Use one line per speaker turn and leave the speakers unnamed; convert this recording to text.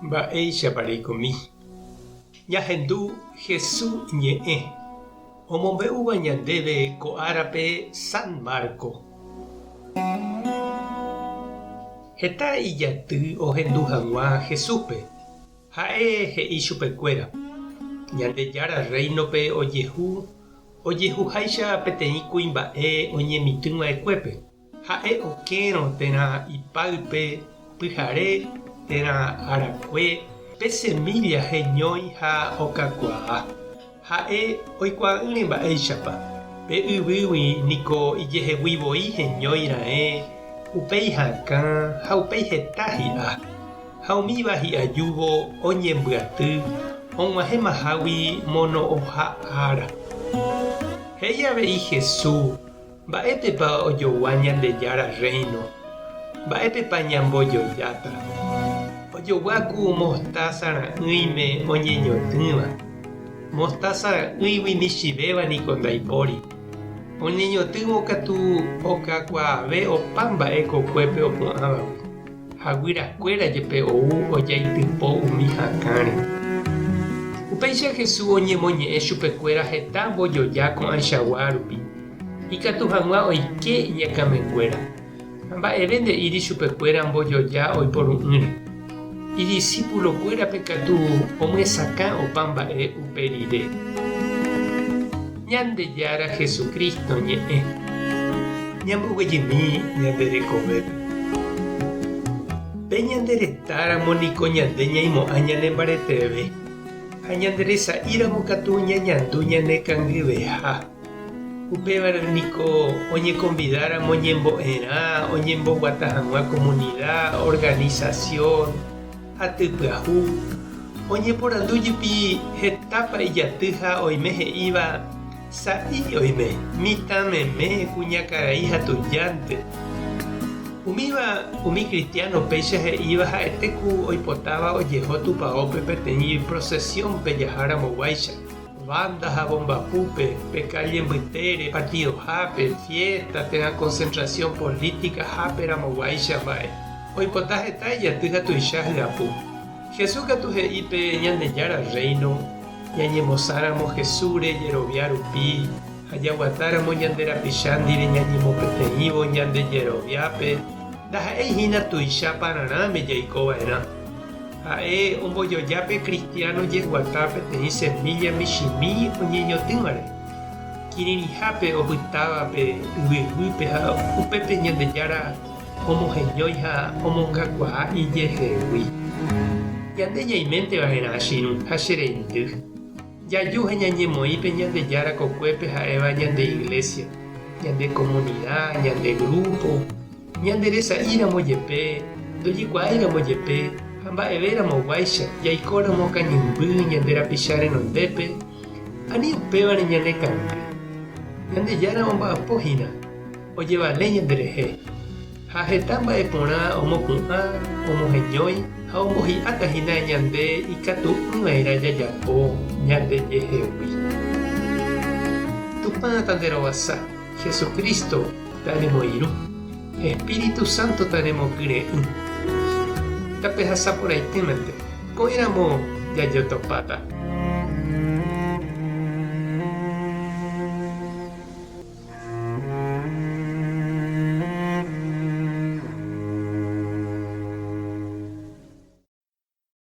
Mba'éichapa reikomi? Ñahendu Hesu ñe'ẽ omombe'úva ñandéve ko árape San Marco. Heta ijaty ohendu hag̃ua Jesúspe. Ha'e he'i chupekuéra, Ñandejára Rréinope ojehu ojehuháicha peteĩ kuimba'e oñemitỹ va'ekuépe. Ha'e okérõ térã ipáype pyhare térã arakue, pe semílla heñói ha okakuaa. Ha'e oikuaa'ỹre mba'éichapa, pe yvýgui niko ijehegui voi heñói raẽ, upéi hakã ha upéi heta hi'a. Ha umíva hi'ajúvo oñembyaty og̃uahẽmahágui mono'õha ára. He'i avei Jesús Mba'épepa ojogua Ñandejára Rréino? Mba'épepa ñambojojáta? Ojogua ku mostása ra'ỹime oñeñotỹva. Mostása ra'ỹigui michĩvéva niko ndaipóri. Oñeñotỹvo katu okakuaave opa mba'e kokuépe opu'ãvagui. Ha guyrakuéra jepe ou ojaitypo umi hakãre. Upéicha Jesús oñemoñe'ẽ chupekuéra heta mbojoja ko'ãichagua rupi, ikatu hag̃ua oike iñakãmenguéra. Ha mba'eve nde'íri chupekuéra mbojoja oiporu'ỹre. Idisípulokuérape katu omyesakã opa mba'e upe rire. Ñandejára Jesucristo ñe'ẽ. Ñamboguejymi ñande rekovépe. Pe ñande retáramo niko ñande ñaimo'ã ñane mbareteve, ha ñande resa'íramo katu ñañandu ñane kangyveha. Upévare niko oñekonvidáramo ñembo'erã oñemboguata hag̃ua komunida, organisasión, aty pyahu, oñeporandu jepi hetápa ijaty ha oime he'íva sa'i oime, mitã meme, kuñakarai ha tujánte. Umíva umi kristiáno péicha he'íva ha'ete ku oipotáva ojeho tupaópe peteĩ prosesiónpe jaharamoguáicha, banda ha bombapúpe, pe kálle mbytére, partidohápe, fiésta térã konsentrasión polítikahápe ramoguáicha mba'e. Oipota heta ijaty ha tuicha hyapu. Jesús katu he'i pe Ñandejára Rréino ñañemosãramo Jesúsre jerovia rupi ha jaguatáramo ñande rapicha ndive ñañemopeteĩvo ñande jeroviápe, ndaha'éi hína tuicha pararãme jaiko va'erã. Ha'e ombojoja pe kristiáno jeguata peteĩ semílla michĩmi oñeñotỹvare, kirirĩhápe opytáva pe yvyguýpe ha upépe Ñandejára omoheñói ha omongakuaa ijehegui. Ñande ñaiménte va'erã che irũ ha che reindy. Jaju ha ñañemoĩ pe Ñandejára kokuépe ha'éva ñande iglésia, ñande komunida, ñande grúpo, ñande resa'íramo jepe, ndojekuaáiramo jepe ha mba'evéramo guáicha jaikóramo kañymby ñande rapicha renondépe, ani upévare ñanekangy. Ñandejára omba'apo hína. Ojevale ñanderehe, ha heta mba'e porã omopu'ã, omoheñói ha ombohi'áta hína ñande ikatu'ỹva'erã jajapo ñandejehegui. Tupã tanderovasa, Jesucristo tanemoirũ, Espíritu Santo tanemokyre'ỹ. Tapehasa porãitémente, ko'ẽramo jajotopáta.